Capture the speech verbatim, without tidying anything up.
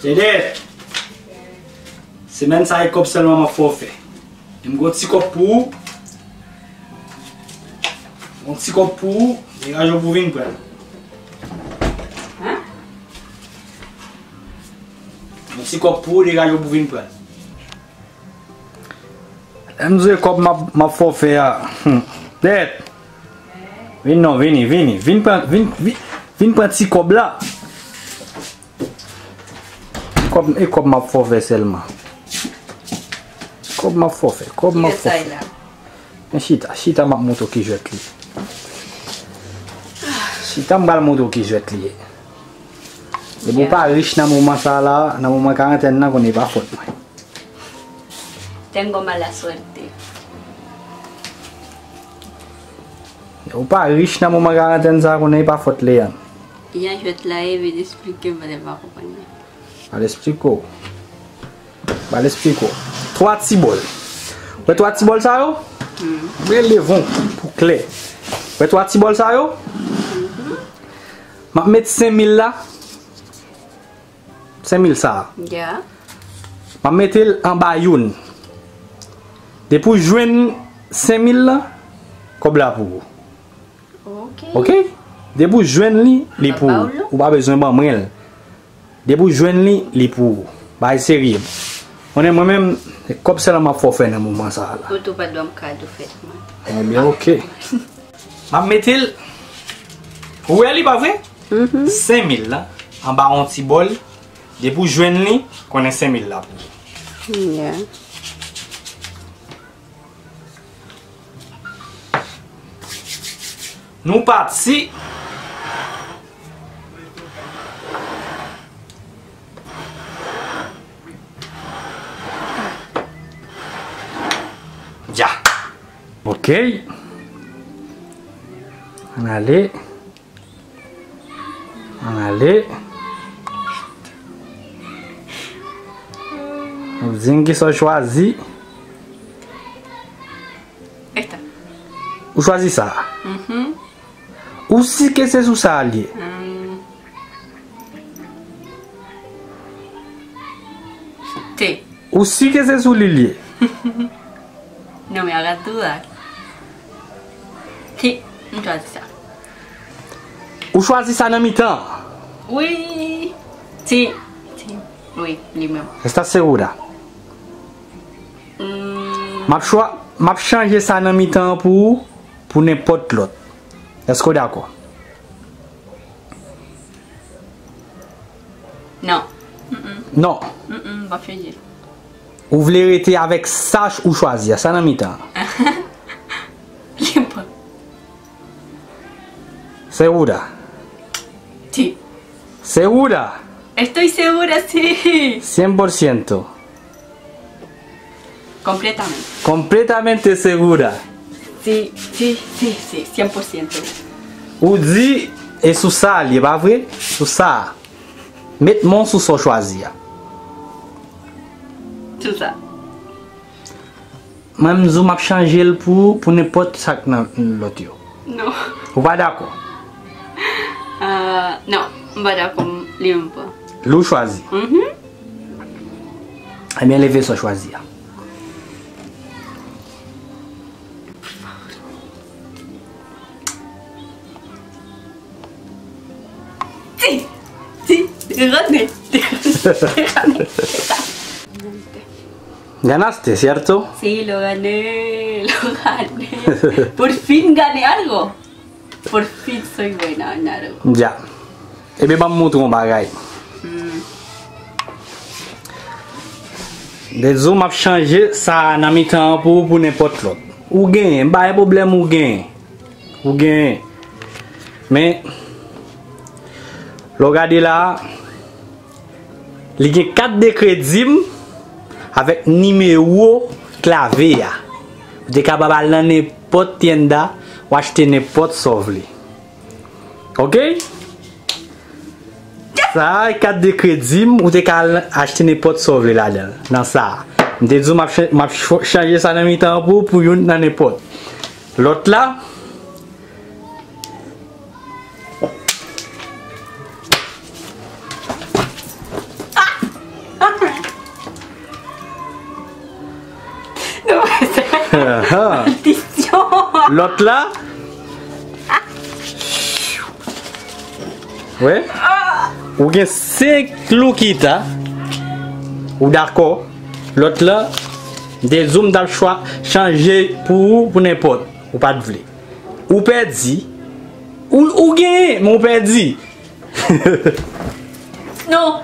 Tede! Semèn sa e kòb sèlman m ap fè w fè. E m gon ti kòb pou ou. Gon ti kòb pou ou. Degaje w pou vin pran l. Gon ti kòb pou ou, degaje w pou vin pran l. Lè m di w e kòb m ap, m ap fè w fè a. Hmm. Tèt. Vin non, vini, vini. Vin pran, vin, vin, vin pran ti kòb la. Kòb, e kòb m ap fè w fè sèlman. Kòb m ap fè w fè, kòb m ap fè w fè. Men chita, chita m ap montre w ki jwèt li. Chita m pral montre w ki jwèt li ye. Depi w pa rich nan moman sa la, nan moman karantèn nan, konnen e pa fòt mwen. Tengo mala suerte. Ou pa rich nan moman karantèn sa, konnen e pa fòt Leyann. Jan jwèt la ye, vin esplike m, paske m pa konprann li. Al esplike w. Al esplike w. Twa ti bòl. Wè twa ti bòl sa yo? Mwen leve w pou klè. Wè twa ti bòl sa yo? M ap met senk mil la. Senk mil sa a. Yeah. M ap mete l anba youn. Depi w jwenn senk mil lan, kòb la pou ou. Ok. Ok? Depi w jwenn li, li pou ou. Ou pa bezwen ban mwen l. Depi w jwenn li, li pou ou. Bagay serye. Konnen mwen menm, kòb sèlman m ap fè w fè nan moman sa a la. Ou tou pa dwe m kado fèt mwen. Ebyen, ok. M ap mete l. Ou wè li, pa vre? Senk mil la, anba yon ti bòl. Depi w jwenn li, konnen senk mil la pou ou. Yeah. Nou pati. Dja. Ok. Ann ale. Ann ale. Ou di m kisa w chwazi. Ou chwazi sa. Ou si ke se sou sa a l ye? Te. Ou si ke se sou li l ye? Non, me hagas dudar. Si, m chwazi sa. Ou chwazi sa nan mitan? Wi. Si, si. Wi, li menm. Esta segura? M ap chwa-, m ap chanje sa nan mitan an pou ou, pou nenpòt lòt. Èske w dakò? Non. Non. M p ap chanje. Ou vle rete avèk sa ou chwazi a, sa nan mitan an? Li bon. Segura. Si. Segura. Estoy segura, sí. Cien por ciento. Completamente. Completamente segura. Si, si, si, si, cien por ciento. Ou di, e sou sa a l ye, pa vre? Sou sa a. Met men w sou sa w chwazi a. Sou sa. Mwen, m di w m ap chanje l pou, pou nenpòt sa k nan lòt yo. Non. Ou pa dakò? Ah, non, m pa dakò, m, li menm pran. Li w chwazi? Mhm. Ebyen, leve sa w chwazi a. Ti, ti, rane, rane. Ganaste, ¿cierto? Sí, lo gané, lo gané. Por fin gané algo. Por fin soy buena en algo. Ya. Ebyen, ban m montre w yon bagay. Hmm. Dezou, m ap chanje sa nan mitan an pou, pou nenpòt lòt. Ou genyen, m pa gen pwoblèm ou genyen. Ou genyen. Men, lè w gade la a, li gen kat de kredi m avèk nimewo klave a. Ou te kapab al nan nenpòt tienda, w achte nenpòt sa w vle. Ok? Sa a, kat de kredi m, ou te ka al achte nenpòt sa w vle ladan l, nan sa a. M te di w m ap ch-, m ap ch-, chanje sa nan mitan an pou, pou youn nan nenpòt. Lòt la. Ah! Ahan. Maldiction. Lòt la. Wi. Ou gen senk Loukita. Ou dakò? Lòt la, m te di w m t ap chwa chanje pou ou pou nenpòt. Ou pa t vle. Ou pèdi. Ou, ou genyen, men ou pèdi. Non.